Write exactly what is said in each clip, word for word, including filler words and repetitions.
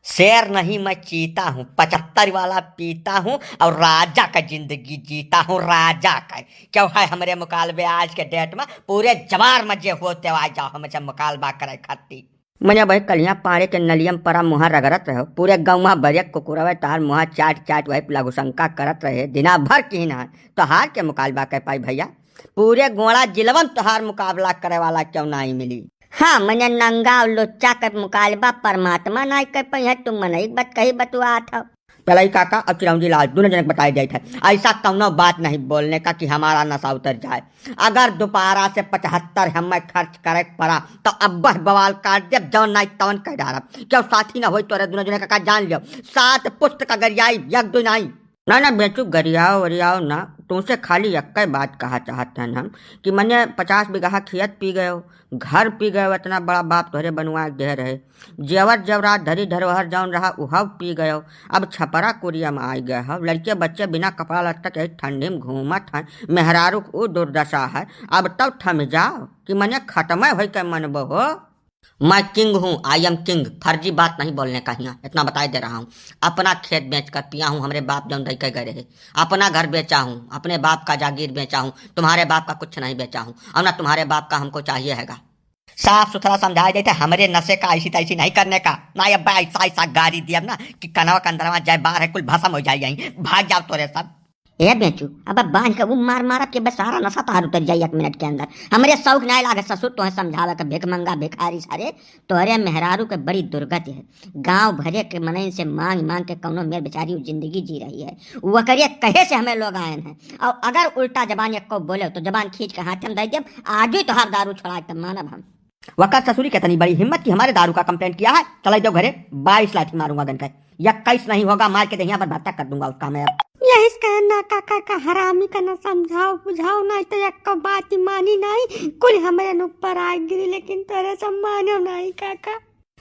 शेर नहीं, मैं चीता हूँ, पचहत्तर वाला पीता हूँ और राजा का जिंदगी जीता हूँ, राजा का। क्यों है हमरे मुकालबे आज के date में, पूरे जवार में जे होते आ जाओ हमसे मुकालबा करे खातिर। मने भाई कलिया पाड़े के नलियम परा मुहा रगड़त रहो, पूरे गौवा भरिया कुकुरवे तार मुहा चाट चाट वही लघुशंका करत रहे, दिना भर की ना तोहार के मुकालबा कर पाई भैया, पूरे गोंडा जिलवन तोहार मुकाबला करे वाला क्यों नाई मिली। हाँ, मने नंगा और लुच्चा के मुकालबा परमात्मा नाई कर पाई है, तुम मनई के बात कही बतुआत हो। पेलई काका और चिरौंजी लाल दोनों जने के बताए जाइत है, ऐसा कौनो बात नहीं बोलने का कि हमारा नशा उतर जाए। अगर दोबारा से पचहत्तर हमें खर्च करे के पड़ा तो अब बवाल काट देब, जौन नाई तवन कह डारब। क्यों साथी ना होई तोरे दोनों जने का, का जान लियो, सात पुस्त का गरियाई, एक दो नाई। ना ना बेचू, गरियाओ वरियाओ ना, तुमसे खाली एक्के बात कहा चाहत हन हम कि मने पचास बीघा खेत पी गयो, घर पी गयो, इतना बड़ा बाप तोहरे बनवा के दे रहे, जेवर जेवरात धरी धरोहर जौन रहा उहव पी गयो। अब छपरा कुरिया में आई गए हो, लड़के बच्चे बिना कपड़ा लत्ता के ठंडी में घूमत हैं, मेहरारू के ऊ दुर्दशा है। अब तब थम जाओ कि मने खत्म होई के मनबो हो। मैं king हूँ, I am king। फर्जी बात नहीं बोलने का हियाँ, इतना बताए दे रहा हूँ। अपना खेत बेच कर पिया हूँ, हमरे बाप जौन दई के गए रहे। अपना घर बेचा हूँ, अपने बाप का जागीर बेचा हूँ, तुम्हारे बाप का कुछ नहीं बेचा हूँ, और ना तुम्हारे बाप का हमको चाहिए हैगा। साफ सुथरा समझाए देते, हमरे नशे का ऐसी तैसी नहीं करने का। ना अब्बा ऐसा ऐसा गारी दियब ना कि कनवा कंदरवा जाए बाहर है, कुल भसम हो जाए यहीं। भाग जाओ तोरे सब। ए बेचू, अब बांध के ऊ मार मारब कि बस सारा नशा तोहार उतर जाई एक मिनट के अंदर। हमरे शौक नाय लागे ससुर तोहे समझावे के, भिख मंगा भिखारी सारे, तोहरे मेहरारू के बड़ी दुर्गति है। गांव भरे के मनइन से मांग मांग के कौनो मेर बेचारी ऊ जिंदगी जी रही है। वकरे कहे से हमें लोग आयन हैं। और अगर उल्टा जबान एक्को बोले तो जबान खींच के हाथे में दे देब, आज ही तोहार दारू छोड़ा के तब मानब हम। वका ससुरी के तनी बड़ी हिम्मत कि हमारे दारू का complaint किया है। चले जाओ घरे, बाईस लाठी मारूंगा गन का। इक्कीस नहीं होगा, मार के दहिया पर भत्ता कर दूंगा उसका मैं। यही से कहे ना काका का हरामी का ना समझाओ बुझाओ, नहीं तो एक बात ही मानी नहीं, कुल हमरे न ऊपर आ गिरी, लेकिन तोरे सब मानो नहीं काका।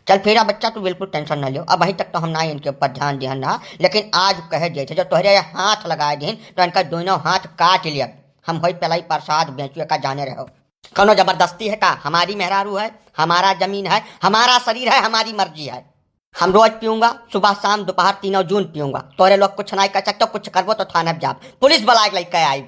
चल फिर अब बच्चा तू बिल्कुल tension ना लियो, अब अभी तक तो हम ना इनके ऊपर ध्यान दिहन रहा, लेकिन आज कहे जे थे जो तोहरे ये हाथ लगाए दिन तो इनका दोनों हाथ काट लिया। हम होई पेलाई प्रसाद बेचुए का जाने रहो। कौनो जबरदस्ती है का? हमारी मेहरारू है, हमारा जमीन है, हमारा शरीर है, हमारी मर्जी है। हम रोज पीऊंगा, सुबह शाम दोपहर तीनों जून पीऊंगा। तोरे लोग कुछ नाई कर सकते, कुछ करबो तो थाने जाब, पुलिस बुलाए के लेके आई।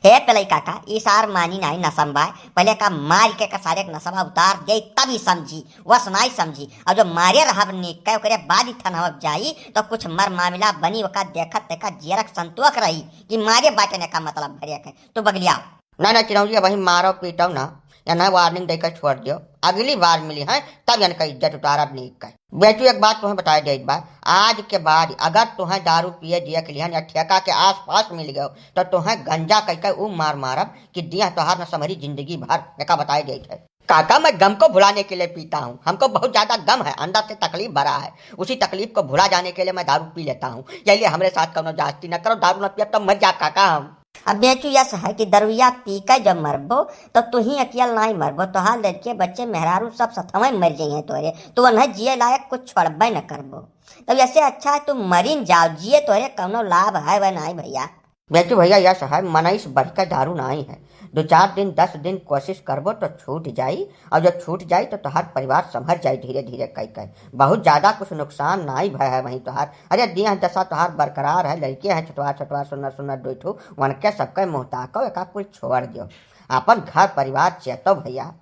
हे पेलई काका, ई सार मानी नाई नसम बा, पहले का मार के का सारे के नसम उतार दे तब ही समझी, वस नाई समझी। और जो मारे रहब नीक के ओकरे बाद ही थनहब जाई तो कुछ मर मामला बनी, ओका देखत देखत जियरक संतोष रही कि मारे बाटे ने का मतलब भरे के। तो बगलिया ना, ना, चिरौंजी, अबहीं मारो पीटो ना, या ना warning देकर छोड़ दियो। अगली बार मिली है, तब इनका इज्जत उतारब नीक का। बेचू, एक बात तुम्हें बताए देत बा, आज के बाद अगर तुम्हें दारू पिए दिए के लिहन या ठेका के आसपास मिल गयो, तो तुम्हें गंजा कह के ऊ मार मारब कि दिया तोहार न समरी जिंदगी भर, एका बताए देत है। काका, मैं गम को भुलाने के लिए पीता हूँ, हमको बहुत ज्यादा गम है, अंदर से तकलीफ भरा है, उसी तकलीफ को भुला जाने के लिए मैं दारू पी लेता हूँ। यही लिए हमरे साथ कौनो जास्ती न करो, दारू न पियब तो मर जाब काका हम। अब बेचू यस है कि दरुइया पी के जब मरबो, तो तू ही अकेल नाई मरबो, तोहार लड़के बच्चे मेहरारू सब सथवे मर जइहें तोरे, तो उन्हें जिए लायक कुछ छोड़बे न करबो। तब ऐसे अच्छा है तू मरिन जाओ, जिए तोरे कौनो लाभ है वह नाई भैया। बेचू भैया, यस है, मनईस बढ़ के दारू नाई है। दो चार दिन, दस दिन कोशिश करबो तो छूट जाई, और जब छूट जाई तो तोहार परिवार संभर जाई धीरे धीरे कई कई। बहुत ज्यादा कुछ नुकसान नाई भय है वहीं तोहार। अरे दिया दशा तोहार बरकरार है, लड़के हैं छोटवा छोटवा सुन्नर सुन्नर दो ठो, वनके सबके मुँह ताको, एका कुल छोड़ दियो, अपन घर परिवार चेतो भैया।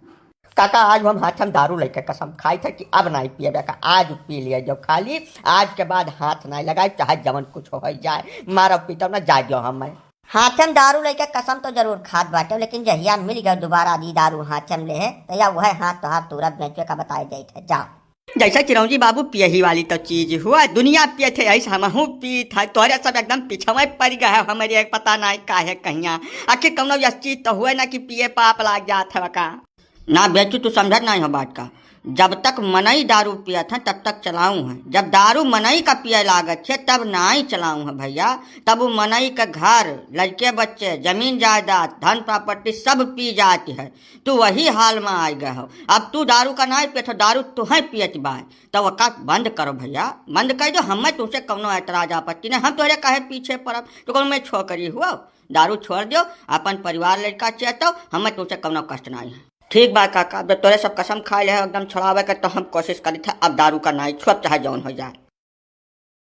काका, आज हम हाथ में दारू लेके कसम खाई थे कि अब नाई पिएबे का, आज पी लिया जो खाली, आज के बाद हाथ नाई लगाई, चाहे जवन कुछ हो जाए, मारो पीटो ना, जा दियो हम। हाथे में दारू लेके कसम तो जरूर खात बाटे, लेकिन जहिया मिल गयो दोबारा दी दारू हाथे में लेहे, तो या वह हाथ तोहार तूरत बेचुए का बताए जाइत है। जाओ। जैसे चिरौंजी बाबू पियही वाली तो चीज हुआ, दुनिया पिए थे, ऐसे हमहू पी था, तोहरे सब एकदम पिछवे पड़ गए हो, हमारे एक पता नहीं काहे कहिया। आखिर कौनो यस चीज तो हुए ना कि पिए पाप लाग जात है का। ना बेचू, तू समझत नाई हो बात का। जब तक मनई दारू पियत हैं, तब तक चलाऊ हैं। जब दारू मनई का पिए लागत है, तब नाई चलाऊ हैं भैया। तब वो मनई का घर, लड़के बच्चे, जमीन जायदाद, धन प्रॉपर्टी सब पी जाती है। तू वही हाल में आ गए हो। अब तू दारू का नाई पियत हो, दारू तुहें पियत बाय। तब ओका बंद करो भैया, बंद कर दो। हमें तुमसे कौनो एतराज आपत्ति नहीं, हम तोहरे काहे पीछे पड़ब? तो कौन मैं छोकरी हुआ? दारू छोड़ दियो, अपन परिवार लड़का चेतो, हमें तुमसे कौनो कष्ट नाई है। ठीक बा काका, अब जब तोरे सब कसम खाए ले हो एकदम छोड़ावे के, तो हम कोशिश करी था अब दारू का नाई छुअब, चाहे जौन हो जाए।